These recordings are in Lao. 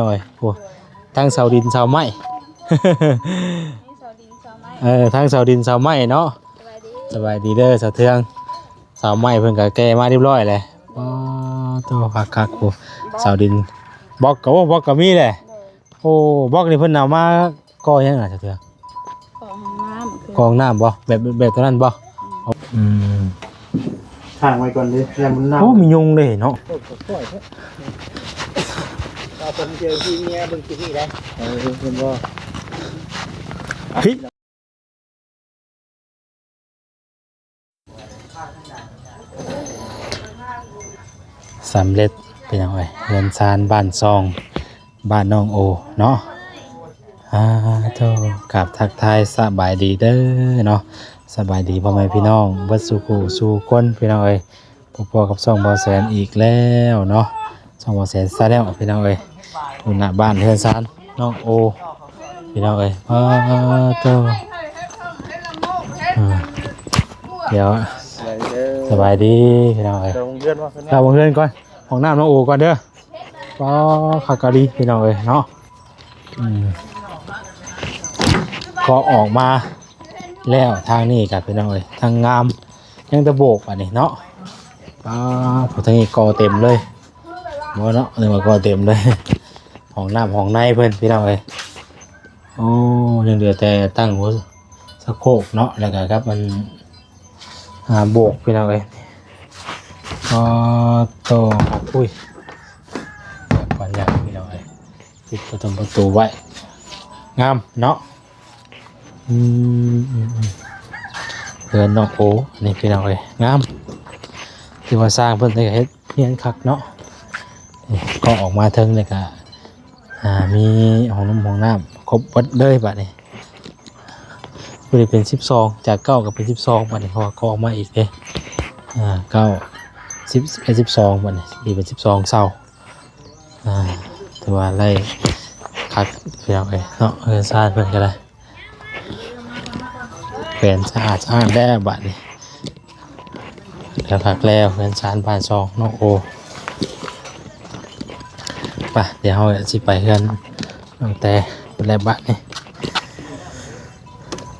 ໂອ້ຍ ໂອ້ ທັງເສົາດິນເສົາໄມ້ ມີເສົາດິນເສົາໄມ້ ເອີ ທັງເສົາດິນເສົາໄມ້ເນາະ. ສະບາຍດີ ສະບາຍດີເດີສາວເທືອງ. ເສົາໄມ້ເພິ່ນກໍແກ່ມາຮຽບຮ້ອຍແລ້ວ. ອໍ ໂຕ ຄັກໆ ໂອ້ ເສົາດິນ ບລັອກກໍ ໂອ້ ບລັອກກໍມີແຫຼະ. ໂດຍ ໂອ້ ບລັອກນີ້ເພິ່ນເອົາມາກໍ່ຫຍັງນະສາວເທືອງ? ກໍ່ຫ້ອງນ້ຳ ກໍ່ຫ້ອງນ້ຳບໍ່? ແບບ ແບບຕົວນັ້ນບໍ່? ອືມ ອືມ ຂ້າງໄວ້ກ່ອນເດ້ ຢ້ານມັນເນົ່າ. ໂອ້ ມີຍຸງເດ້ເນາະ. ເອົາເບິ່ງເຈີທີ່ເມຍເບິ່ງທີ່ນີ້ໄດ້. ເອີ ເຫັນບໍ່? ເຮີ້ຍ ສຳເລັດພີ່ນ້ອງເອີຍ ເຮືອນຊານບ້ານຊ່ອງ ບ້ານນ້ອງໂອເນາະ. ອາ ໂທ ກາບທັກທາຍສະບາຍດີເດີເນາະ ສະບາຍດີພໍ່ແມ່ພີ່ນ້ອງເບິດສູ່ຄູ່ສູ່ຄົນພີ່ນ້ອງເອີຍ. ພົບພໍ້ກັບຊ່ອງບ່າວແສນອີກແລ້ວເນາະ ຊ່ອງບ່າວແສນຊາແນລພີ່ນ້ອງເອີຍ. ຢູ່ໜ້າບ້ານເຮືອນຊານນ້ອງໂອພີ່ນ້ອງເອີຍ. ປາໂຕ ອາ ດຽວ ສະບາຍດີເດີ ສະບາຍດີພີ່ນ້ອງເອີຍ. ເຂົ້າເຮືອນກ່ອນ ຫ້ອງນ້ຳນ້ອງໂອກ່ອນເດີ. ປາ ຄັກກະລີພີ່ນ້ອງເອີຍເນາະ. ອືມ ກໍອອກມາແລ້ວທາງນີ້ກະພີ່ນ້ອງເອີຍ ທັງງາມ ຍັງແຕ່ໂບກອັນນີ້ເນາະ. ປາ ທາງນີ້ກໍເຕັມເລີຍ ບໍ່ເນາະ ເລີຍວ່າກໍເຕັມເລີຍ. ຫ້ອງນ້ຳຫ້ອງໃນເພິ່ນພີ່ນ້ອງເອີຍ. ໂອ້ ຍັງເຫຼືອແຕ່ຕັ້ງຫົວສະໂຄກເນາະ ແລ້ວກະກັບມັນ ອາ ໂບກພີ່ນ້ອງເອີຍ. ອໍ ໂຕ ອຸ້ຍ ປານຫຍັງພີ່ນ້ອງເອີຍ ປິດປະຕູ ປະຕູໄວ້ ງາມເນາະ. ອືມ ອືມ ອືມ ເຮືອນນ້ອງໂອນີ້ພີ່ນ້ອງເອີຍ ງາມ ຖືວ່າສ້າງເພິ່ນເຮັດ ຮຽນຄັກເນາະ. ນີ້ກໍອອກມາເທິງນີ້ກະ ອາ ມີຫ້ອງນ້ຳຫ້ອງນ້ຳຄົບເບິດເລີຍບາດນີ້. ຜູ້ທີ່ເປັນສິບສອງ ຈາກເກົ້າກໍເປັນສິບສອງບາດນີ້ ເພາະວ່າກໍອອກມາອີກເດ້. ອາ ເກົ້າ ສິບ ສິບເອັດ ສິບສອງ ບາດນີ້ ນີ້ເປັນສິບສອງເສົາ. ອາ ຖືວ່າໄດ້ຄັກພີ່ນ້ອງເອີຍເນາະ ເຮືອນຊານເພິ່ນກໍໄດ້ ແຂວນສະອາດສະອ້ານແລ້ວບາດນີ້. ແລ້ວຄັກແລ້ວເຮືອນຊານບ້ານຊ່ອງນ້ອງໂອ. ໄປ ດຽວເຮົາຊິໄປເຮືອນນ້ອງແຕແລ້ວບາດນີ້.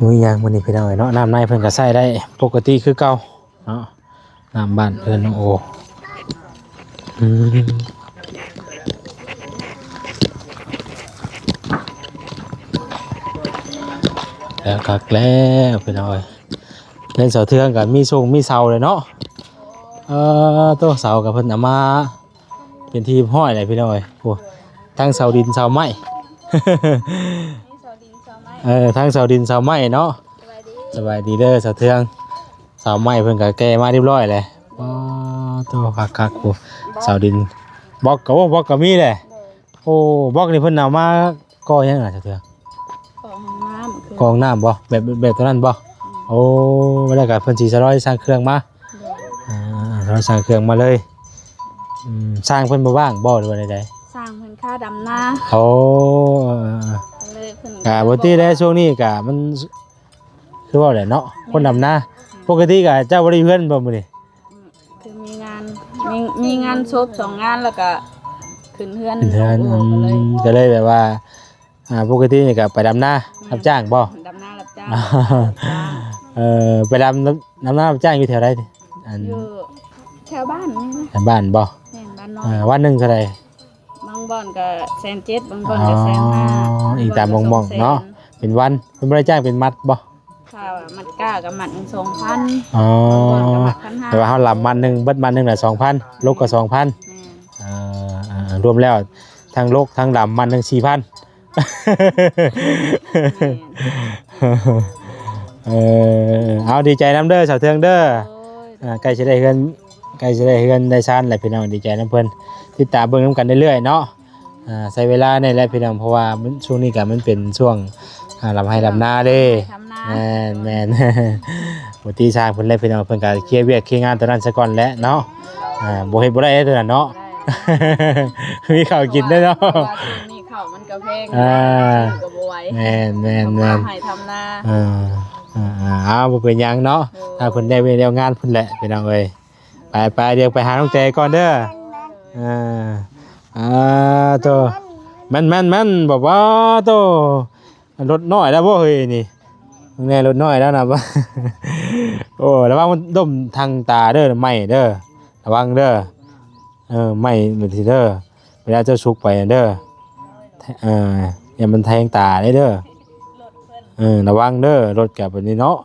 ມີຫຍັງມື້ນີ້ພີ່ນ້ອງເອີຍເນາະ ນ້ຳໃນເພິ່ນກໍໃຊ້ໄດ້ປົກກະຕິຄືເກົ່າເນາະ. ນ້ຳບ້ານເຮືອນນ້ອງໂອ. ອືມ ແລ້ວຄັກແລ້ວພີ່ນ້ອງເອີຍ ເຮືອນສາວເທືອງກໍມີຊົງມີເສົາເລີຍເນາະ. ເອີ ໂຕ ເສົາກໍເພິ່ນເອົາມາເປັນທີ່ຮຽບຮ້ອຍແລ້ວພີ່ນ້ອງເອີຍ. ໂອ້ ທັງເສົາດິນເສົາໄມ້ ມີເສົາດິນເສົາໄມ້ ເອີ ທັງເສົາດິນເສົາໄມ້ເນາະ. ສະບາຍດີ ສະບາຍດີເດີສາວເທືອງ. ເສົາໄມ້ເພິ່ນກໍແກ່ມາຮຽບຮ້ອຍແລ້ວ. ອໍ ໂຕ ຄັກໆ ໂອ້ ເສົາດິນ ບລັອກກໍ ໂອ້ ບລັອກກໍມີແຫຼະ. ໂດຍ ໂອ້ ບລັອກນີ້ເພິ່ນເອົາມາກໍ່ຫຍັງນະສາວເທືອງ? ກໍ່ຫ້ອງນ້ຳ ກໍ່ຫ້ອງນ້ຳບໍ່? ແບບ ແບບຕົວນັ້ນບໍ່? ອືມ ໂອ້ ແລ້ວກໍເພິ່ນຊິສະລອຍຊ່າງເຄື່ອງມາ. ໂດຍ ອ່າ ສະລອຍຊ່າງເຄື່ອງມາເລີຍ. ອືມ ຊ່າງເພິ່ນບໍ່ວ່າງບໍ່ ຫຼືວ່າໃດໆ? ຊ່າງເພິ່ນຄ່າດຳນາ. ໂອ້ ເອີ ເອີ ເອີ ກໍເລີຍເພິ່ນ ກະບໍ່ຕິແຫຼະ ຊ່ວງນີ້ກະມັນ ຄືເວົ້າແຫຼະເນາະ ແມ່ນ ຄົນດຳນາ. ແມ່ນ ປົກກະຕິກະເຈົ້າບໍ່ໄດ້ຢູ່ເຮືອນບໍ່ມື້ນີ້? ອືມ ຄືມີງານ ມີ ມີງານສົບສອງງານ ແລ້ວກະຂຶ້ນເຮືອນ ຂຶ້ນເຮືອນ. ໂອ້ ອືມ ກໍເລີຍ ກໍເລີຍແບບວ່າ ອ່າ ປົກກະຕິນີ້ກໍໄປດຳນາ ແມ່ນ ຮັບຈ້າງບໍ່? ດຳນາຮັບຈ້າງ. ເອີ ໄປດຳ ດຳນາຮັບຈ້າງຢູ່ແຖວໃດ? ອັນ ຢູ່ແຖວບ້ານນີ້ນະ. ແຖວບ້ານບໍ່? ແມ່ນ ບ້ານນ້ອຍ. ເອີ ວັນໜຶ່ງເທົ່າໃດ? ບາງບ່ອນກໍແສນເຈັດ ບາງບ່ອນກໍແສນຫ້າ. ອໍ ອີງຕາມໝ່ອງໆເນາະ. ເປັນວັນ ເພິ່ນບໍ່ໄດ້ຈ້າງເປັນມັດບໍ່? ຖ້າວ່າມັດກ້າກໍມັດໜຶ່ງສອງພັນ. ອໍ ບາງບ່ອນກໍມັດພັນຫ້າ. ແຕ່ວ່າເຮົາລຳມັດໜຶ່ງ ເບິດມັດໜຶ່ງລະສອງພັນ ລົກກໍສອງພັນ. ແມ່ນ ເອີ ເອີ ລວມແລ້ວທັງລົກທັງລຳມັດໜຶ່ງສີ່ພັນ. ແມ່ນ ເອີ ເອົາ ດີໃຈນຳເດີສາວເທືອງເດີ. ໂດຍ ອ່າ ໃກ້ຊິໄດ້ເຮືອນ ໃກ້ຊິໄດ້ເຮືອນໄດ້ຊານແລ້ວພີ່ນ້ອງ ດີໃຈນຳເພິ່ນ. ຕິດຕາມເບິ່ງນຳກັນເລື້ອຍໆເນາະ. ອ່າ ໃຊ້ເວລາແດ່ແຫຼະພີ່ນ້ອງ ເພາະວ່າມັນ ຊ່ວງນີ້ກໍມັນເປັນຊ່ວງ ອ່າ ລຳໄຮ່ລຳນາເດ້. ລຳໄຮ່ລຳນາ. ແມ່ນໆ ບໍ່ຕິຊ່າງເພິ່ນແຫຼະພີ່ນ້ອງ ເພິ່ນກໍເຄຍວຽກເຄຍງານຕົວນັ້ນສາກ່ອນແຫຼະເນາະ. ອ່າ ບໍ່ເຮັດບໍ່ໄດ້ເດ້ຕົວນັ້ນເນາະ. ບໍ່ໄດ້ ມີເຂົ້າກິນໄດ້ເນາະ ເພາະວ່າຊ່ວງນີ້ເຂົ້າມັນກໍແພງ. ອ່າ ຊື້ກໍບໍ່ໄຫວ. ແມ່ນໆໆ ທຳໄຮ່ທຳນາ. ເອີ ເອີ ເອົາ ບໍ່ເປັນຫຍັງເນາະ. ໂດຍ ຖ້າເພິ່ນໄດ້ວຽກແລ້ວງານເພິ່ນແຫຼະພີ່ນ້ອງເອີຍ. ໄປໆ ດຽວໄປຫານ້ອງແຕກ່ອນເດີ. ເອີ ອ່າ ໂຕ ແມ່ນໆໆ ແບບວ່າໂຕ ລົດນ້ອຍແລ້ວບໍ່ເຮີ້ຍນີ້ ເບິ່ງແດ່ ລົດນ້ອຍແລ້ວນະ ໂອ້ ລະວັງມັນດົມທາງຕາເດີ ໄໝ້ເດີ ລະວັງເດີ ເອີ ໄໝ້ແບບນີ້ເດີ ເວລາເຈົ້າສຸກໄປເດີ ເອີ ຢ່າມັນແທງຕາເດີ ເອີ ລະວັງເດີ ລົດກະແບບນີ້ເນາະ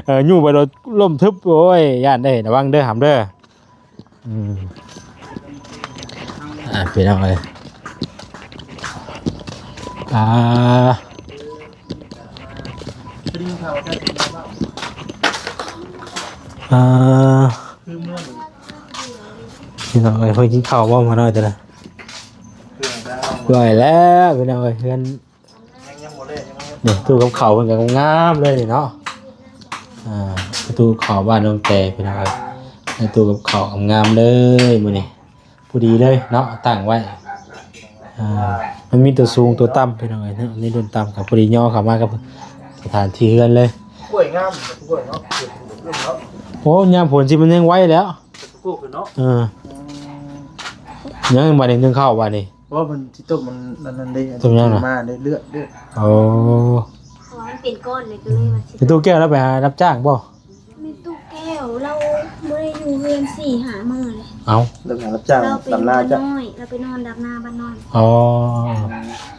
ເອີ ຍູ້ໄປລົດລົ້ມທຶບ ໂອ້ຍ ຢ້ານເດ້ ລະວັງເດີ ຫຳເດີ. ອືມ ອ່າ ພີ່ນ້ອງເອີຍ ອ່າ ອ່າ ພີ່ນ້ອງເອີຍ ເພິ່ນກິນເຂົ້າບໍ່ ມານ້ອຍແຕ່ລະ ເອີ ແລ້ວ ພີ່ນ້ອງເອີຍ ເຮືອນ ຍັງ ຍັງບໍ່ແລ້ວ ຍັງບໍ່ແລ້ວ ນີ້ ຕູ້ກັບເຂົ້າເພິ່ນກໍງາມເລີຍນີ້ເນາະ ອ່າ ຕູ້ກັບເຂົ້າບ້ານນ້ອງແຕ ພີ່ນ້ອງເອີຍ ຕູ້ກັບເຂົ້າງາມເລີຍມື້ນີ້ ພໍດີເລີຍເນາະ ຕັ້ງໄວ້ ອ່າ ມັນມີຕົວສູງຕົວຕ່ຳ ພີ່ນ້ອງເອີຍເນາະ ມີລຸ້ນຕ່ຳກໍພໍດີຍໍເຂົ້າມາກັບສະຖານທີ່ເຮືອນເລີຍ ກ້ວຍງາມ ກ້ວຍເນາະ ໂອ້ ຍາມຝົນຊິມັນຍັງໄວແລ້ວ ເອີ ອືມ ຍັງບາດນີ້ ໜຶ້ງເຂົ້າບາດນີ້ ບໍ່ ເພິ່ນຊິຕົ້ມມັນ ອັນນັ້ນເດ້ ຕົ້ມຫຍັງນະ ມາເດ້ ເລືອດ ເລືອດ ໂອ້ ເພາະວ່າມັນເປັນກ້ອນເລີຍ ກໍເລີຍວ່າຊິ ແມ່ຕູ້ແກ້ວລາວໄປຫາຮັບຈ້າງບໍ່? ແມ່ຕູ້ແກ້ວລາວບໍ່ໄດ້ຢູ່ເຮືອນສີ່ຫ້າມື້ເລີຍ ເອົ້າ ລາວໄປຮັບຈ້າງ ລາວໄປຢູ່ບ້ານນ້ອຍ ລາວໄປນອນດຳນາບ້ານນ້ອຍ ອໍ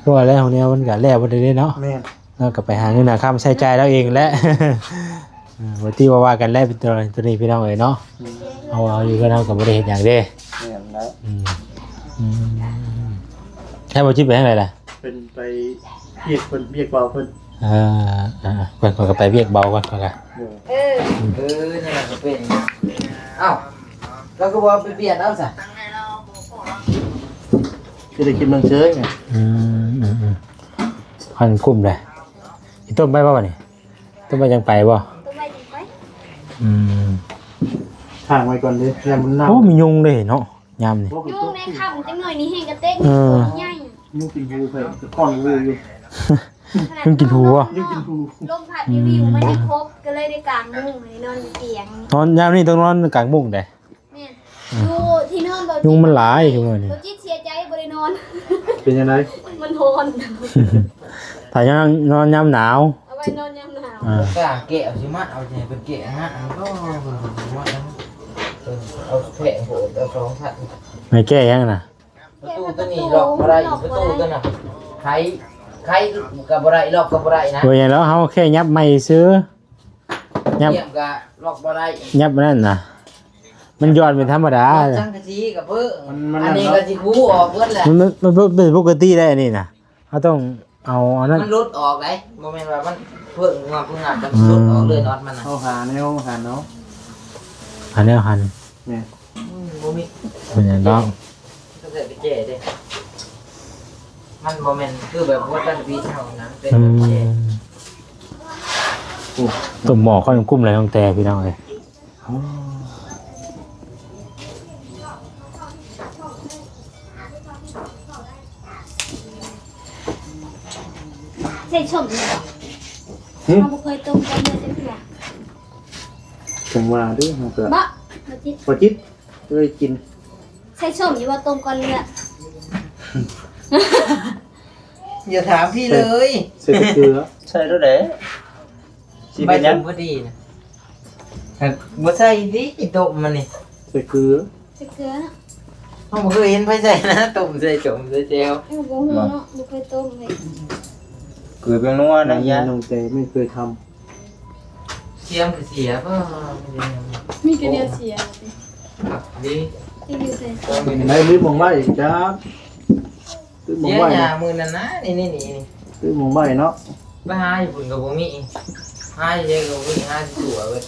ຄືວ່າແລ້ວແນວມັນກໍແລ້ວບໍ່ໄດ້ເດ້ເນາະ ແມ່ນ ລາວກໍໄປຫາເງິນຫາຄຳໃຊ້ຈ່າຍລາວເອງແຫຼະ ເອີ ບໍ່ຕິວ່າວ່າກັນແຫຼະ ເປັນໂຕນີ້ພີ່ນ້ອງເອີຍເນາະ ເຮົາ ເຮົາຢູ່ກັບເຮົາກໍບໍ່ໄດ້ເຮັດຫຍັງເດ້ ແມ່ນແລ້ວ ອືມ ອືມ ໃຫ້ບໍ່ຈິດໄປທາງໃດລະ? ເພິ່ນໄປວຽກເພິ່ນ ວຽກເບົາເພິ່ນ ເອີ ເອີ ຂ້ອຍ ຂ້ອຍກໍໄປວຽກເບົາກ່ອນ ຂ້ອຍກໍ ເອີ ເອີ ນັ້ນລະກໍເປັນ ເອົ້າ ລາວຄືບໍ່ໄປປ່ຽນເອົາຊະ ຊິໄດ້ກິນເບິ່ງເຊີຍ ອືມ ອືມ ອືມ ພັນກຸ້ມເດ້ ຊິຕົ້ມໄປບໍ່ບາດນີ້? ຕົ້ມໄວ້ຈັ່ງໄປບໍ່? ຕົ້ມໄວ້ຈັ່ງໄປ ອືມ ຄ້າງໄວ້ກ່ອນເດີ ຢ້ານມັນເນົ່າ ໂອ້ ມີຍຸງເດ້ເນາະ ຍາມນີ້ ຍຸງໃນຄ່ຳຈັກໜ້ອຍນີ້ແຮງກະເຕັກ ເອີ ໃຫຍ່ ຍຸງກິນຫູໄປ ກ້ອນຫູຢູ່ ຍຸງກິນຫູບໍ່? ຍຸງກິນຫູ ລົມພັດ ອືມ ວິວໆ ມັນຍັງຄົບ ກໍເລີຍໄດ້ກາງມຸ້ງ ນອນຢູ່ຕຽງ ນອນຍາມນີ້ຕ້ອງນອນກາງມຸ້ງເດ້ ແມ່ນ ອືມ ຢູ່ທີ່ນອນບໍ່ ຍຸງມັນຫຼາຍ ຊຸມື້ນີ້ ບໍ່ຈິດເສຍໃຈບໍ່ໄດ້ນອນ ເປັນຈັ່ງໃດ? ມັນຮ້ອນ ຖ້າຍາມ ນອນຍາມໜາວ ເອົາໄວ້ນອນຍາມໜາວ ອ່າ ກະແກະເອົາຊິມາເອົາໃຫ້ເພິ່ນແກະນະ ອັນນີ້ກໍເພິ່ນຊິມາເອົາ ເອີ ເອົາແພງໂພດ ເອົາສອງຊັ້ນ ໃຫ້ແກະຫຍັງນະ? ປະຕູຕົວນີ້ລັອກບໍ່ໄດ້ ປະຕູຕົວນັ້ນ ໄຂ ໄຂກໍບໍ່ໄດ້ ລັອກກໍບໍ່ໄດ້ນະ ບໍ່ຫຍັງດອກ ເຮົາແຄ່ຫຍັບໃໝ່ຊື່ ຫຍັບ ຫຍັບກໍລັອກບໍ່ໄດ້ ຫຍັບອັນນັ້ນນະ ມັນຢ່ອນເປັນທຳມະດາ ສັງກະສີກໍເພີ້ ມັນ ມັນ ອັນນີ້ກໍຊິຂູອອກເບິດແຫຼະ ມັນ ມັນ ມັນ ມັນເປັນປົກກະຕິໄດ໋ ອັນນີ້ນະ ເຮົາຕ້ອງເອົາອັນນັ້ນ ມັນຫຼຸດອອກໄດ໋ ບໍ່ແມ່ນວ່າມັນເພີ່ມງອກເພີ່ມງາມ ມັນຫຼຸດອອກເລີຍ ອືມ ນັອດມັນນະ ເຮົາຫາແນວຫັນເອົາ ຫາແນວຫັນ ແມ່ນ ອືມ ບໍ່ມີ ເປັນຫຍັງດອກ ຕ້ອງໃສ່ປະແຈເດ້ ມັນບໍ່ແມ່ນຄືແບບວ່າຕັ້ງປີເຮົານະ ເປັນປະແຈ ອືມ ໂອ້ ຕົ້ມໝໍ້ຂ້ອຍກຸ້ມແລ້ວ ນ້ອງແຕ ພີ່ນ້ອງເອີຍ ໃສ່ສົ້ມຢູ່ບໍ່? ຫຶ? ເຮົາບໍ່ເຄີຍຕົ້ມກັບເລືອດຈັກເທື່ອ ຈັ່ງວ່າເດ້ ເຮົາກໍ ບໍ່ ບໍ່ຈິດ ບໍ່ຈິດ ເຄີຍກິນ ໃສ່ສົ້ມຢູ່ບໍ່? ຕົ້ມກ່ອນເລືອດ ຢ່າຖາມພີ່ເລີຍ ໃສ່ແຕ່ເກືອ ໃສ່ໂລດແຫຼະ ຊິເປັນຫຍັງ? ໃບສົ້ມພໍດີນະ ບໍ່ໃສ່ຕິ ຕົ້ມມັນນີ້ ໃສ່ເກືອ ໃສ່ເກືອເນາະ ເຮົາບໍ່ເຄີຍເຫັນໃຜໃສ່ນະ ຕົ້ມໃສ່ສົ້ມໃສ່ແຈ່ວ ເອີ ບໍ່ຮູ້ເນາະ ບໍ່ເຄີຍຕົ້ມເລີຍ ເກືອແປ້ງນົວນະຍາ ນ້ອງແຕໄມ່ເຄີຍທຳ ສຽງຄືເສຍ ບໍ່ ມີແຕ່ແນວເສຍ ດີ ໄດ້ລືມໝ່ອງໄວ້ອີກຈ້າ ຕື່ມໝ່ອງໄວ້ ເສຍຫຍ້າມື້ນັ້ນນະ ນີ້ໆໆ ຕື່ມໝ່ອງໄວ້ເນາະ ໄປຫາຢູ່ພຸ້ນກໍບໍ່ມີ ຫາຢູ່ໃສກໍບໍ່ມີ ຫາຢູ່ທົ່ວເບິດ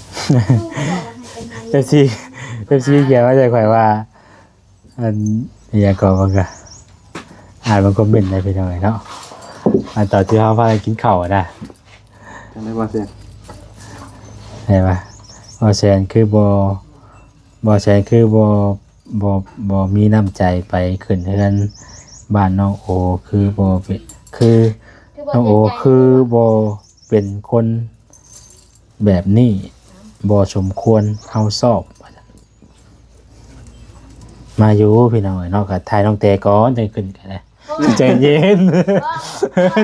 ເອັຟຊີ ເອັຟຊີຂຽນມາໃສ່ຂ້ອຍວ່າ ອັນ ອີຫຍັງກໍ ມັນກໍອ່ານເບິ່ງຄອມເມັນໄດ້ ພີ່ນ້ອງເອີຍເນາະ ອັນຕອນທີ່ເຮົາພາກັນກິນເຂົ້ານະ ຈັ່ງໃດວ່າແຊນ ໃດວ່າ ວ່າແຊນຄືບໍ່ ບໍ່ແຊນຄືບໍ່ ບໍ່ ບໍ່ມີນ້ຳໃຈໄປຂຶ້ນເຮືອນບ້ານນ້ອງໂອ ຄືບໍ່ເປັນ ຄື ຄືບໍ່ ນ້ອງໂອ ເປັນໃຈ ຄືບໍ່ເປັນຄົນແບບນີ້ ບໍ່ສົມຄວນເຮົາຊອບ ວ່າຊັ້ນ ມາຢູ່ພີ່ນ້ອງເອີຍເນາະ ກໍຖ່າຍນ້ອງແຕກ່ອນ ຈັ່ງຂຶ້ນກໍໄດ້ ໃຈເຢັນ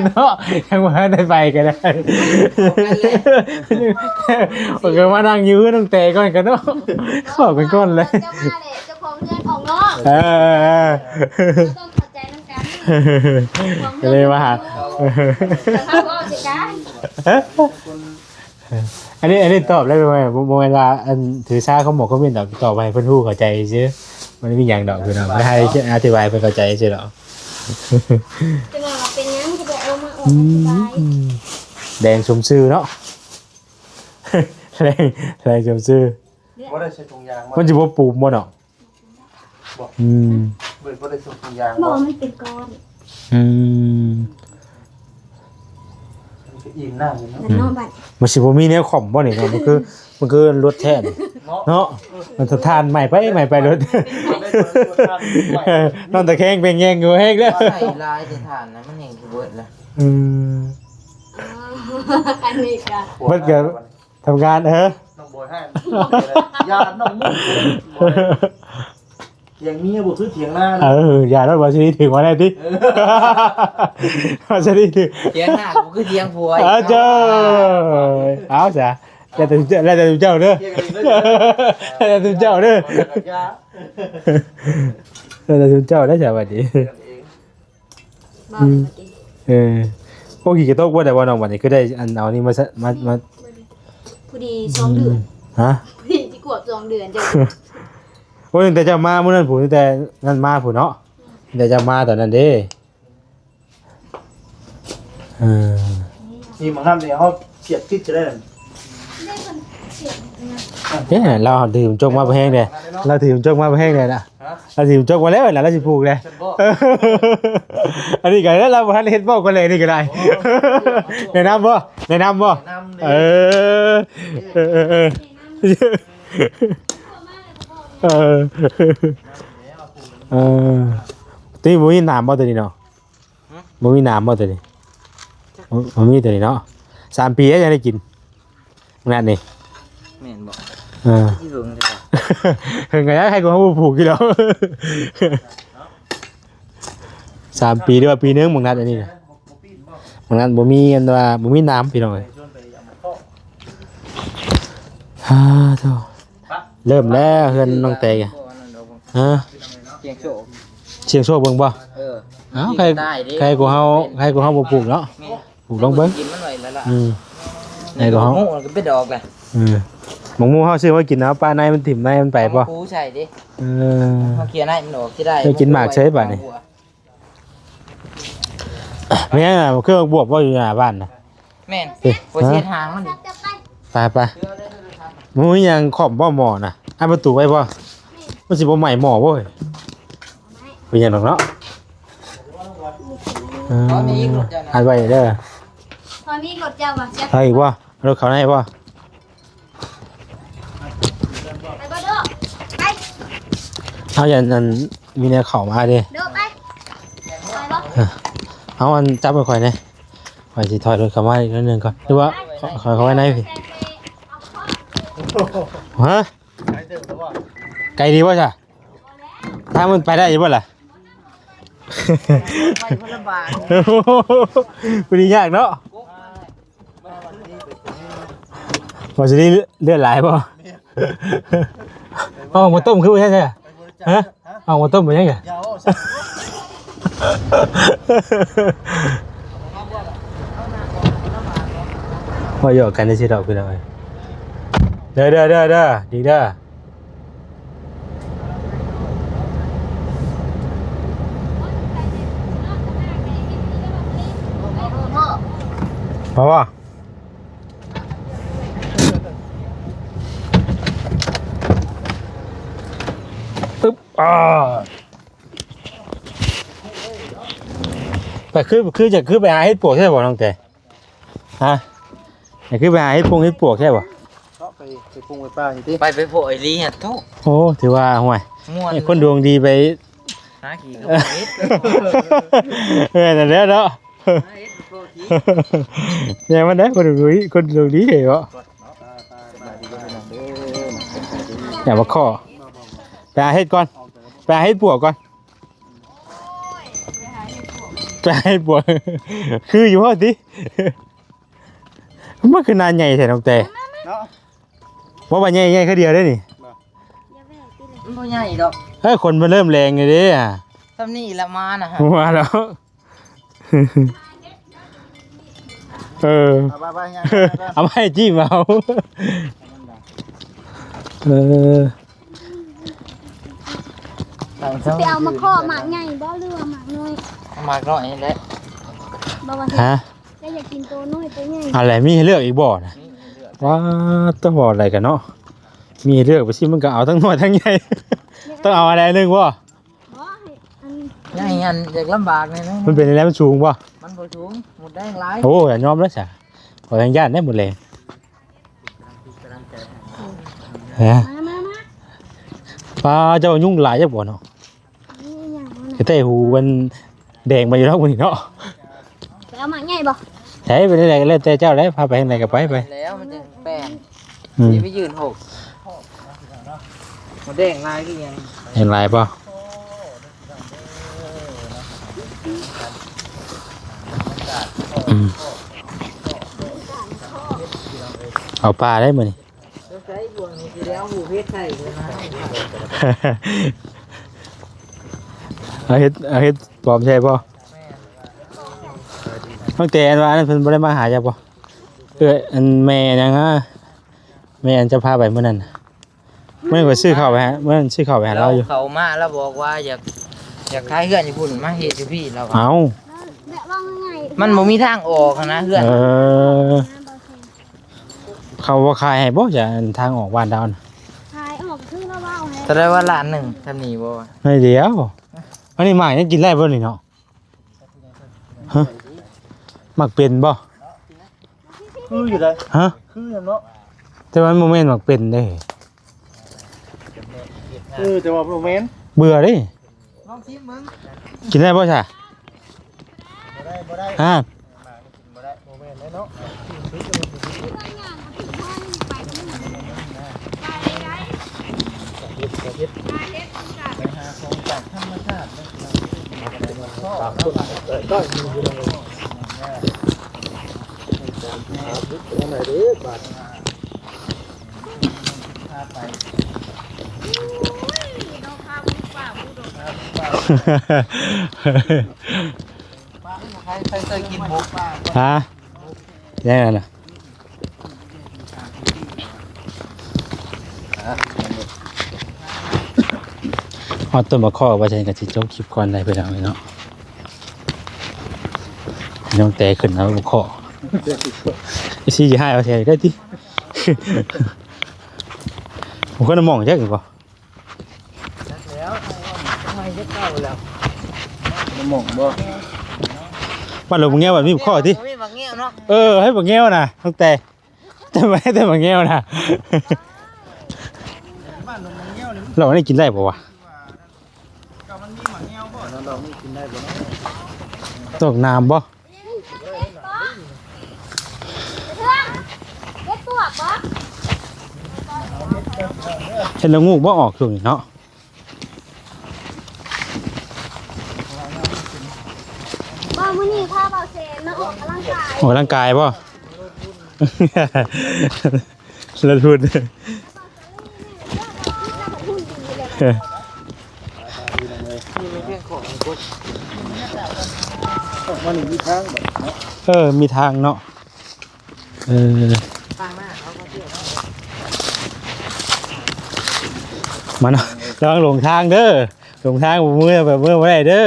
ເນາະ ຍັງບໍ່ທັນໄດ້ໄປກໍໄດ້ ເພິ່ນກໍມານັ່ງຢູ່ເຮືອນນ້ອງແຕກ່ອນກັນເນາະ ເວົ້າກັນກ່ອນເລີຍ ເຈົ້າມາແຫຼະ ເຈົ້າຂອງເຮືອນຂອງນ້ອງ ເອີ ເອີ ເອີ ເຮົາຕ້ອງເຂົ້າໃຈນຳກັນ ກໍເລີຍມາຫາ ເຈົ້າເວົ້າຊິກາ ອັນນີ້ ອັນນີ້ຕອບໄດ້ບໍ່? ບໍ່ແມ່ນວ່າ ອັນ ຖືສາຄຳໝໍຄອມເມັນດອກ ຕອບໃຫ້ເພິ່ນຮູ້ເຂົ້າໃຈຊື່ ມັນບໍ່ມີຫຍັງດອກ ພີ່ນ້ອງ ໃຫ້ອະທິບາຍໃຫ້ເພິ່ນເຂົ້າໃຈຊື່ດອກ ຈະວ່າເປັນຫຍັງຄືບໍ່ເອົາມາອອກອະທິບາຍ ອືມ ແດງສົມຊື່ເນາະ ແດງ ແດງສົມຊື່ ບໍ່ໄດ້ໃສ່ຖົງຢາງ ມັນຊິບໍ່ປູມບໍ່ເນາະ? ບໍ່ ອືມ ບໍ່ ບໍ່ໄດ້ສົ່ງສັນຍານ ບໍ່ ບໍ່ ມັນເປັນກ້ອນ ອືມ ມັນກໍອີ່ມນ້ຳຢູ່ເນາະ ນັ້ນເນາະບັດ ມັນຊິບໍ່ມີແນວຄ່ອມບໍ່ນີ້ເນາະ ມັນຄື ມັນຄືລົດແທ້ນີ້ ເນາະ ເນາະ ມັນສະທ້ານໃໝ່ໄປໃໝ່ໄປລົດ ນອນຕະແຄງເປັນແຍງຢູ່ແຮງແລ້ວ ໃສ່ຫຼາຍແຕ່ຖ່ານນະ ມັນແຮງຊິເບິດລະ ອືມ ເອີ ອັນນີ້ກະ ເບິດກະ ທຳງານ ເອີ ນ້ອງບອຍໃຫ້ ຢ່ານ້ອງມຸກ ຖຽງເມຍບໍ່ຄືຖຽງນາ ເອີ ຢ່າໂລດ ວ່າຊິຖືກວ່າແນ່ຕິ ເອີ ວ່າຊິຖືກ ຖຽງນາບໍ່ຄືຖຽງຜົວ ເອີ ເຈົ້າ ເອົາຊະ ແລ້ວແຕ່ ແລ້ວແຕ່ເຈົ້າເດີ ແລ້ວແຕ່ເຈົ້າເດີ ແລ້ວແຕ່ເຈົ້າເດີ ແລ້ວແຕ່ເຈົ້າເດີ ສະບາຍດີ ບໍ່ ອືມ ເອີ ໂອ້ ຂີ້ກະຕົກບໍ່ໄດ້ບໍ່ນ້ອງ ບັດນີ້ຄືໄດ້ອັນເອົານີ້ມາ ມາ ມາ ພໍດີສອງເດືອນ ຮະ ພໍດີຊິຂວບສອງເດືອນເຈົ້າ ໂອ້ຍ ຕັ້ງແຕ່ເຈົ້າມາມື້ນັ້ນພຸ້ນ ຕັ້ງແຕ່ນັ້ນມາພຸ້ນເນາະ ຕັ້ງແຕ່ເຈົ້າມາຕອນນັ້ນເດ້ ເອີ ນີ້ມັນງາມເດ້ ເຮົາສຽບຕິດຈະໄດ້ນັ້ນ ເດ້ ລາວຖືໝາຈົກມາບໍ່ແຮງເດ້ ລາວຖືໝາຈົກມາບໍ່ແຮງເດ້ນະ ຮະ ລາວຖືໝາຈົກມາແລ້ວນະ ລາວຊິຜູກເດ້ ອັນນີ້ກໍລາວບໍ່ທັນເຮັດເວົ້າກັນເລີຍ ນີ້ກໍໄດ້ ແນະນຳບໍ່ ແນະນຳບໍ່ ແນະນຳເດ້ ເອີ ເອີ ເອີ ເອີ ເອີ ເອີ ໂຕນີ້ບໍ່ມີໜາມບໍ່ ໂຕນີ້ເນາະ? ຫຶ? ບໍ່ມີໜາມບໍ່ໂຕນີ້? ບໍ່ ບໍ່ມີໂຕນີ້ເນາະ ສາມປີແລ້ວຍັງໄດ້ກິນ ຂະໜາດນີ້ ແມ່ນບໍ່? ເອີ ທີ່ເຖິງແທ້ ເຖິງກໍຢາກໃຫ້ກູເຮົາບໍ່ຜູກຢູ່ດອກ ສາມປີ ຫຼືວ່າປີໜຶ່ງ ບັກນັດອັນນີ້ນະ ບັກນັດບໍ່ມີ ອັນວ່າບໍ່ມີໜາມ ພີ່ນ້ອງເອີຍ ອາ ໂທ້ ເລີ່ມແລ້ວເຮືອນນ້ອງແຕກ ຮະ ສ່ຽງໂຊກ ສ່ຽງໂຊກເບິ່ງບໍ່? ເອີ ເອົ້າ ໃຄ ໃຄກວ່າເຮົາ ໃຄກວ່າເຮົາບໍ່ປູກເນາະ ແມ່ນ ປູກລອງເບິ່ງ ກິນມັນໄວ້ແລ້ວລະ ອືມ ໃນກໍເຮົາ ໝາກໂມມັນກໍເປັນດອກແຫຼະ ເອີ ໝາກໂມເຮົາຊື້ມາກິນ ເອົາປະໃນມັນຖິ້ມໃນມັນໄປບໍ່? ເອົາມາປູໃສ່ເດ້ ເອີ ເຮົາເຄຍໃນມັນອອກຊິໄດ້ ໄດ້ກິນໝາກເສຍບາດນີ້ ແມ່ນ ຄືໝາກບວບບໍ່ຢູ່ໜ້າບ້ານນະ? ແມ່ນ ເອີ ບໍ່ເຮັດຫາງມັນ ໄປໆ ບໍ່ມີຫຍັງຄ້ອມບໍ່ໝໍ້ນະ? ອັນປະຕູໄວ້ບໍ່? ມັນຊິບໍ່ໄໝ້ໝໍ້ເວີ້ຍ ເປັນຫຍັງດອກເນາະ ເອີ ອັດໄວ້ເດີ ພໍມີລົດເຈົ້າບໍ່? ເອົາອີກບໍ່? ເອົາລົດເຂົ້າໃນບໍ່? ໄປບໍ່ໂດ ໄປ ເຮົາຢ້ານອັນມີແນວເຂົ້າມາເດ້ ໂດ ໄປ ໄປບໍ່? ເອີ ເອົາອັນຈັບໃຫ້ຂ້ອຍແດ່ ຂ້ອຍຊິຖອຍລົດເຂົ້າມາອີກໜ້ອຍໜຶ່ງກ່ອນ ຫຼືວ່າ ໄປ ຂ້ອຍເຂົ້າໄວ້ໃນພີ້ ຮະ? ໄກດີບໍ່ຊະ? ທາງມັນໄປໄດ້ຢູ່ບໍ່ລະ? ໄປຄົນລະບາງ ບໍ່ໄດ້ຍາກເນາະ ວ່າຊິໄດ້ເລືອດຫຼາຍບໍ່? ເອົາມາຕົ້ມຄືບໍ່ໃຊ່ ຮະ? ເອົາມາຕົ້ມເປັນຫຍັງ? ວ່າຢອກກັນຊື່ໆດອກ ພີ່ນ້ອງເອີຍ ເດີໆໆໆ ດີເດີ. ພໍບໍ່? ອຶບ ອາ ໄປ ຄື ຄືຈະ ຄືໄປຫາເຫັດປວກແທ້ບໍ່ນ້ອງແຕ? ຮະ ໄປ ຄືໄປຫາເຫັດປົງເຫັດປວກແທ້ບໍ່? ເນາະ ໄປ ໄປປຸງໄປປ່ານີ້ຕິ ໄປ ໄປໂພະໄອລີຫັ້ນໂທ້ ໂອ້ ຖືວ່າ ຫ້ວຍ ມ່ວນ ຄົນດວງດີໄປ ຫາຂີ້ກໍບໍ່ເຫັດ ແມ່ນແລ້ວເນາະ ຫາເຫັດກໍບໍ່ກິນ ແມ່ນມັນໄດ໋ ຄົນດວງດີ ຄົນດວງດີເຫັນບໍ່? ຢ່າມາຂໍ ໄປຫາເຫັດກ່ອນ ໄປຫາເຫັດປວກກ່ອນ. ໂອ້ຍ ໄປຫາເຫັດປວກ ໄປໃຫ້ປວກ ຄືຢູ່ບໍ່ຕິ ມັນຄືໜ້າໃຫຍ່ແທ້ນ້ອງແຕ ເນາະ ບໍ່ວ່າໃຫຍ່ ໃຫຍ່ຄືດຽວເດ້ນີ້ ມັນບໍ່ໃຫຍ່ດອກ ເອີ ຄົນມັນເລີ່ມແລງແລ້ວເດ້ ສ່ຳນີ້ລະມານະ ມາແລ້ວ ເອີ ເອົາໄປ ເອົາໄປ ເອົາໄປ ຈິ້ມເອົາ ເອີ ຊິເອົາມາເຄາະໝາກໃຫຍ່ບໍ່ ຫຼືວ່າໝາກນ້ອຍ ໝາກນ້ອຍນີ້ແຫຼະ ບໍ່ວ່າ ຮະ ແຕ່ຢາກກິນໂຕນ້ອຍໂຕໃຫຍ່ ອັນແຫຼະ ມີໃຫ້ເລືອກອີກບໍ່ນະ ມີໃຫ້ເລືອກ ວ້າ ຕ້ອງເວົ້າໄດ້ກັນເນາະ ມີໃຫ້ເລືອກໄປຊິ ມັນກໍເອົາທັງນ້ອຍທັງໃຫຍ່ ຕ້ອງເອົາອັນໃດອັນໜຶ່ງບໍ່ ບໍ່ ໃຫ້ອັນ ໃຫຍ່ຫັ້ນຢາກລຳບາກແດ່ ມັນເປັນແນວໃດ ມັນສູງບໍ່ ມັນບໍ່ສູງ ມົດແດງຫຼາຍ ໂອ້ ຢ່າຍອມເລີຍຊະ ຂ້ອຍຍັງຢ້ານເດ້ມົດແດງ ຮະ ມາ ມາ ມາ ປ້າ ເຈົ້າຍຸງຫຼາຍຈັກບໍ່ເນາະ ນີ້ຫຍັງວະ ກະແຕ່ຫູມັນແດງມາຢູ່ແລ້ວມື້ນີ້ເນາະ ໄປເອົາໝາກໃຫຍ່ບໍ່ ໃສ ໄປແນວໃດກໍແລ້ວແຕ່ເຈົ້າແຫຼະ ພາໄປທາງໃດກໍໄປ ໄປ ແລ້ວມັນຈະແປງ ອືມ ຊິໄປຢືນຫົກ ມົດແດງຫຼາຍຄືຫຍັງ ແດງຫຼາຍບໍ່ ອືມ ເອົາປາໄດ້ມື້ນີ້ ເອົາເຫັດ ເອົາເຫັດປອມໃສ່ບໍ່ ຕັ້ງແຕ່ອັນວ່າອັນນັ້ນເພິ່ນບໍ່ໄດ້ມາຫາເຈົ້າບໍ່ ເອື້ອຍ ອັນແມ່ຫຍັງຫາ ແມ່ອັນເຈົ້າພາໄປມື້ນັ້ນ ມື້ນັ້ນຂ້ອຍຊື້ເຂົ້າໄປໃຫ້ ມື້ນັ້ນຊື້ເຂົ້າໄປໃຫ້ລາວຢູ່ ເຂົາມາລາວບອກວ່າຢາກ ຢາກຂາຍເຮືອນຢູ່ພຸ້ນ ມາເຮັດຢູ່ພີ້ລາວວ່າ ເອົ້າ ແບບວ່າງ່າຍໆ ມັນບໍ່ມີທາງອອກຫັ້ນນະເຮືອນ ເອີ ເຂົາບໍ່ຂາຍໃຫ້ບໍ່ ຈະອັນທາງອອກບ້ານດາວນະ ຂາຍອອກຄືລາວເວົ້າແຫຼະ ເທົ່າໃດວ່າລ້ານໜຶ່ງ ຊ່ຳນີ້ບໍ່ ໜ້ອຍດຽວ ອັນນີ້ໝາກຍັງກິນໄດ້ບໍ່ນີ້ເນາະ ຮະ ໝາກເປັນບໍ່ ຄືຢູ່ໃດ ຮະ ຄືຫຍັງເນາະ ແຕ່ວ່າມັນບໍ່ແມ່ນໝາກເປັນເດ້ ເອີ ແຕ່ວ່າບໍ່ແມ່ນ ເບື່ອເດ້ ລອງຊີມເບິ່ງ ກິນໄດ້ບໍ່ຊະ ບໍ່ໄດ້ ບໍ່ໄດ້ ຮະ ກິນບໍ່ໄດ້ ບໍ່ແມ່ນແລ້ວເນາະ ເຮັດ ເຮັດ ໄປຫາຂອງຈາກທຳມະຊາດເນາະ ຕາມຕົ້ນໄມ້ ເອີ ຕ້ອຍ ຢູ່ໃນ ຫາບຸກທາງໃດເດ້ບາດ ຮະ ແລ້ວນະ ຮອດຕົ້ນໝາກຄໍ່ ວ່າຊັ້ນກໍຊິຈົບຄລິບກ່ອນໄດ້ພີ່ນ້ອງເອີຍເນາະ ນ້ອງແຕຂຶ້ນເອົາໝາກຄໍ່ ອີ່ຊີຊິໃຫ້ເອົາແທ້ໄດ້ຕິ ບໍ່ຄົນມອງຈັກບໍ່ ຈັກແລ້ວ ໃໝ່ຈັກເກົ່າແລ້ວ ບໍ່ມອງບໍ່ ບ້ານຫຼວງບັກແງວ ບ້ານມີບັກຄໍ່ຕິ ບໍ່ມີບັກແງວເນາະ ເອີ ໃຫ້ບັກແງວນະ ຕັ້ງແຕ່ ແຕ່ ແຕ່ບັກແງວນະ ບ້ານຫຼວງບັກແງວນີ້ ລາວນີ້ກິນໄດ້ບໍ່ວະ ເຈົ້າມັນມີບັກແງວບໍ່ ລາວນີ້ກິນໄດ້ບໍ່ເນາະ ຕົກນ້ຳບໍ່ ເຮັດລະໂງກບໍ່ອອກຊ່ວງນີ້ເນາະ ວ່າມື້ນີ້ພາບ່າວແສນມາອອກກຳລັງກາຍ ອອກກຳລັງກາຍບໍ່ ລະທຸນ ເອີ ມີທາງເນາະ ເອີ ມາເນາະ ລະວັງຫຼົງທາງເດີ ຫຼົງທາງ ເມືອແບບເມືອບໍ່ໄດ້ເດີ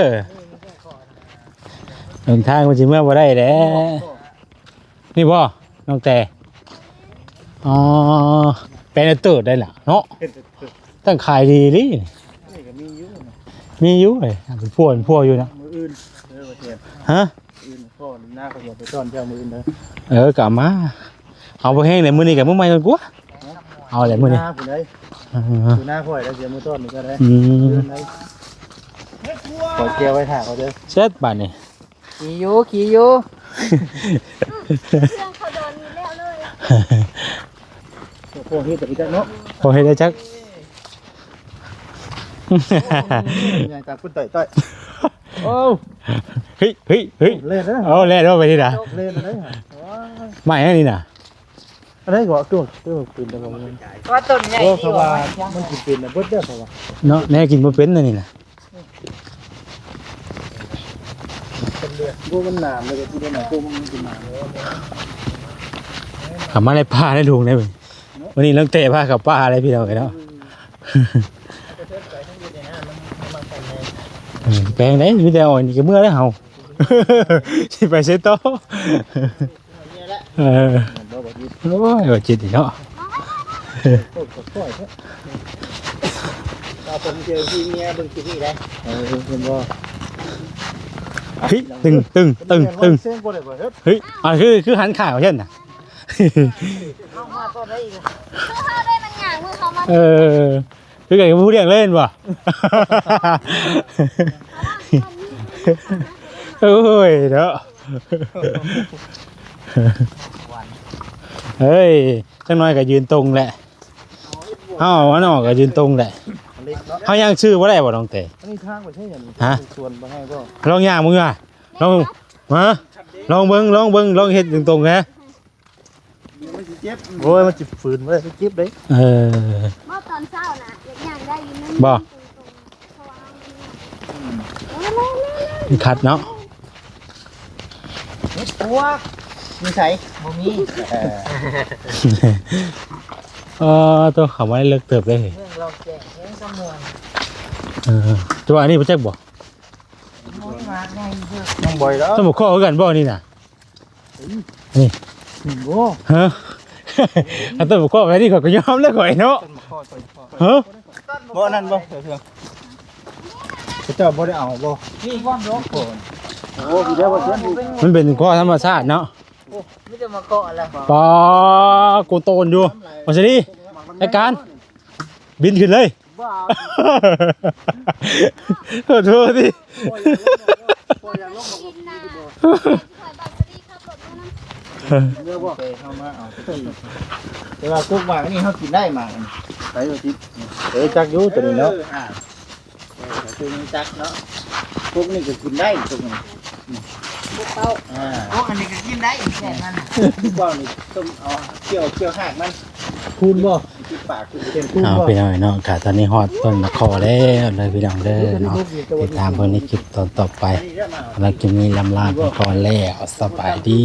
ຫຼົງທາງມັນຊິເມືອບໍ່ໄດ້ແຫຼະ. ນີ້ບໍ່ນ້ອງແຕ ອໍ ແປນເຕີດໄດ້ລະເນາະ ຕັ້ງຂາຍດີລີ້ ນີ້ກໍມີຢູ່ ມີຢູ່ເອີຍ ເປັນພົວເປັນພົວຢູ່ນະ ມື້ອື່ນ ເອີ ວ່າແຕ່ ຮະ ມື້ອື່ນພໍ່ນາເຂົາຊິເອົາໄປຕ້ອນເຈົ້າມື້ອື່ນເດີ ເອີ ກໍເອົາມາ ເອົາບໍ່ແຮງແຫຼະ ມື້ນີ້ກໍມື້ໃໝ່ກ່ອນກວ່າ ເອົາແຫຼະມື້ນີ້ ນາຜູ້ໃດ ເອີ ນາຂ້ອຍແລ້ວຊິເອົາມາຕ້ອນນີ້ກໍໄດ້ ອືມ ມື້ອື່ນເດີ ຂໍແກ້ວໄວ້ຖ້າເຂົາເດີ ເຊັດບາດນີ້ ຂີ່ຢູ່ ຂີ່ຢູ່ ເຄື່ອງເຂົາດອນນີ້ແລ້ວເລີຍ ພວກເຮັດໄດ້ຈັກເນາະ ພວກເຮັດໄດ້ຈັກ ໃຫຍ່ຕາພຸ້ນ ຕ້ອຍໆ ໂອ້ ເຮີ້ຍ ເຮີ້ຍ ເຮີ້ຍ ເລ່ນເດ້ ເອົາແລ່ນເຂົ້າໄປນີ້ນະ ເລ່ນເດ້ ມາຫຍັງນີ້ນະ ອັນໃດກໍຕົວ ຕົວປືນແລ້ວກໍ ວ່າຕົ້ນໃຫຍ່ ໂອ້ ເພາະວ່າມັນຊິເປັນນະເບິດເດ້ ເພາະວ່າ ເນາະ ແນວກິນບໍ່ເປັນອັນນີ້ນະ ບໍ່ ມັນໜາມເລີຍ ກໍຊິໄດ້ໜາມ ບໍ່ ມັນຊິໜາມ ເຂົ້າມາໃນປ່າໃນດົງໄດ໋ ມື້ນີ້ ມື້ນີ້ນ້ອງເຕ້ພາເຂົ້າປ່າເລີຍພີ່ນ້ອງເອີຍເນາະ ເອີ ແປງໄດ໋ ມີແຕ່ອ້ອຍນີ້ກໍເມື່ອແລ້ວເຮົາ ຊິໄປໃສຕໍ່ ເອີ ໂອ້ຍ ວ່າຈິດອີກເນາະ ເອົາຜົມເຈີທີ່ເມຍເບິ່ງຄລິບນີ້ໄດ໋ ເອີ ເຫັນບໍ່ ເຮີ້ຍ ຕຶງ ຕຶງ ຕຶງ ຕຶງ ເຮີ້ຍ ອັນຄື ຄືຫັນຂ້າງເຫັນນະ ເຮົາມາຕອນໃດອີກ ເຮົາໄດ້ມັນຫຍັງ ເຮົາມາ ເອີ ຄືກັນກັບຜູ້ລ້ຽງເລີຍແມ່ນບໍ່ ໂອ້ຍເນາະ ເຮີ້ຍ ຈັກໜ້ອຍກໍຢືນຕົງແຫຼະ ເຮົາອັນອອກກໍຢືນຕົງແຫຼະ ເຮົາຍ່າງຊື່ບໍ່ໄດ້ບໍ່ນ້ອງເຕ້ ອັນນີ້ທາງໄປໃສຫຍັງ ຮະ ສວນບໍ່ໃຫ້ບໍ່ ລອງຍ່າງເບິ່ງຢູ່ຫະ ລອງ ຮະ ລອງເບິ່ງ ລອງເບິ່ງ ລອງເຮັດຕົງໆ ຮະ ໂອ້ຍ ມັນຊິຝືນບໍ່ໄດ້ ເຈັບເດ້ ເອີ ບໍ່ ຕອນເຊົ້ານະ ຢາກຍ່າງໄດ້ຢູ່ ບໍ່ ມັນຕົງໆ ເພາະວ່າເຮົາມີ ອືມ ມັນຂັດເນາະ ເຮັດປວກ ຢູ່ໃສ ບໍ່ມີ ເອີ ເອີ ໂຕ ເຂົ້າມາເລິກເຕີບເດ້ ເລື່ອງລອກແຈກ ເລື່ອງສະໝວນ ເອີ ແຕ່ວ່າອັນນີ້ບໍ່ຈັກບໍ່ ໂອ້ຍ ໝາກໃຫຍ່ເດີ ນ້ອງບອຍແລ້ວ ຕົ້ນບັກຄໍ້ຄືກັນບໍ່ນີ້ນະ ນີ້ ນີ້ບໍ່ ຮະ ອັນຕົ້ນບັກຄໍ້ແບບນີ້ຂ້ອຍກໍຍອມແລ້ວຂ້ອຍເນາະ ຕົ້ນບັກຄໍ້ ຕົ້ນບັກຄໍ້ ຮະ ບໍ່ອັນນັ້ນບໍ່ ເທື່ອ ເຂົາເຈົ້າບໍ່ໄດ້ເອົາບໍ່ ນີ້ບ່ອນດອກ ໂອ້ ພີ່ແລ້ວບໍ່ເຊື່ອ ມັນເປັນຄໍ້ທຳມະຊາດເນາະ ໂອ້ ມີແຕ່ມາເຄາະລະ ປາ ໂກໂຕນຢູ່ ວ່າຊັ້ນນີ້ ຈັດການ ບິນຂຶ້ນເລີຍ ບໍ່ເອົາ ໂທດທີ ບໍ່ຢາກລົງ ບໍ່ຢາກລົງ ບໍ່ຢາກລົງ ບໍ່ ເມື່ອບໍ່ ເຮົາມາເອົາ ແຕ່ວ່າພວກໝາກນີ້ເຮົາກິນໄດ້ ໝາກນີ້ ໄປບໍ່ຕິດ ເອີ ຈັກຢູ່ຕົວນີ້ເນາະ ເອີ ອ່າ ເອີ ຄືມັນຈັກເນາະ ພວກນີ້ກໍກິນໄດ້ ພວກນີ້ ພວກເປົ້າ ອ່າ ພວກອັນນີ້ກໍກິນໄດ້ ແມ່ນມັນ ພວກນີ້ຕົ້ມເອົາ ຄ້ຽວ ຄ້ຽວຮາກມັນ ຄູນບໍ່ ກິນປາກ ເປັນຄູນບໍ່ ເອົາ ພີ່ນ້ອງເນາະ ກະຕອນນີ້ຮອດຕົ້ນໝາກຄໍ້ແລ້ວເດີພີ່ນ້ອງເດີເນາະ ຕິດຕາມເບິ່ງໃນຄລິບຕອນຕໍ່ໄປ ສຳລັບຄລິບນີ້ລຳລາໄປກ່ອນແລ້ວ ສະບາຍດີ.